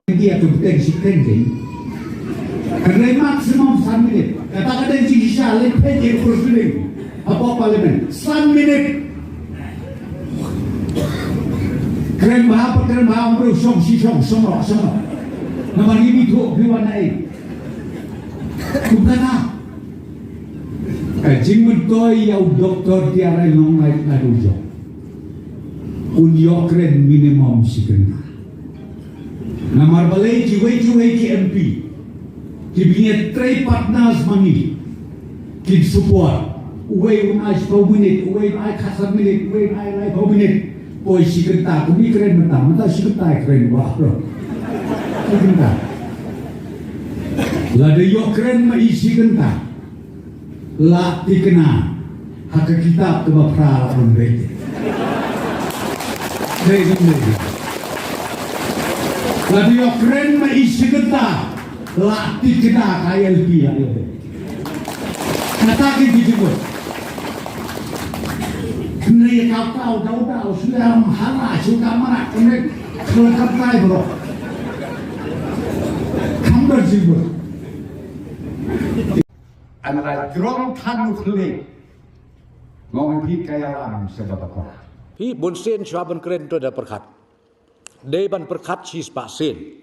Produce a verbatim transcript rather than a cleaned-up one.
India tu betul si ten ding. Kena maximum san minit. Kata kata si sisa le pen je kurus ding. Apa parliament? San minit. Kren ba apa kren ba umru song si song song roh song roh. Nama ni tu piwan ai. Kumtana. Ka jingmyntoi ïa u doktor T R L Nonglait na Dujok. Un ïoh kren minimum shi kynta. Namar balei kiwei kiwei ki M P kiba ngi trei partners ma ngi kin support. Uwei un ai shiphew minit, uwei un ai khatsan minit, uwei un ai laiphew minit. Poi shi kynta, kum i kren mynta, mynta shi kynta i kren, wah bro. Shi kynta. Lada ïoh kren ma i shi kynta. La thikna ha ka kitab kaba phra la pynbeit. Dei dei dei. La dei ïoh kren ma i shi kynta la thikna ka I L P la ïoh. Kata ki ki jubut. Kena ïa kau kau dau dau sudah hala sudah mana kena kena katai bro. Kam berjubut. An la jrong than u khlieh. Ngong phi ka ïalam sha ka bakla. Phi bun sien shuwa ban kren to da pyrkhat. Dei ban pyrkhat shispah sien.